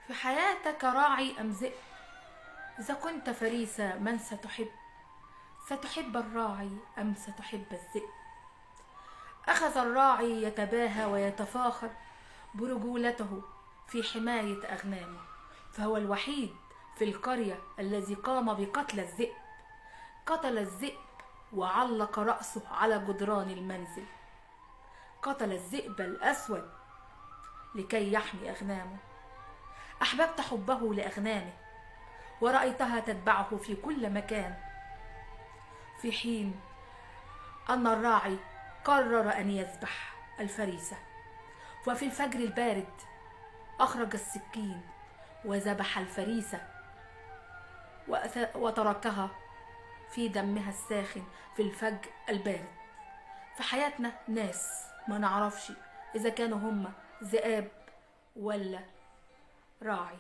في حياتك راعي أم ذئب؟ إذا كنت فريسة من ستحب؟ ستحب الراعي أم ستحب الذئب؟ أخذ الراعي يتباهى ويتفاخر برجولته في حماية أغنامه، فهو الوحيد في القرية الذي قام بقتل الذئب. قتل الذئب وعلق رأسه على جدران المنزل. قتل الذئب الأسود لكي يحمي أغنامه. أحببت حبه لأغنامه ورأيتها تتبعه في كل مكان، في حين أن الراعي قرر أن يذبح الفريسة. وفي الفجر البارد أخرج السكين وذبح الفريسة وتركها في دمها الساخن في الفجر البارد. في حياتنا ناس ما نعرفش إذا كانوا هم ذئاب ولا راعي.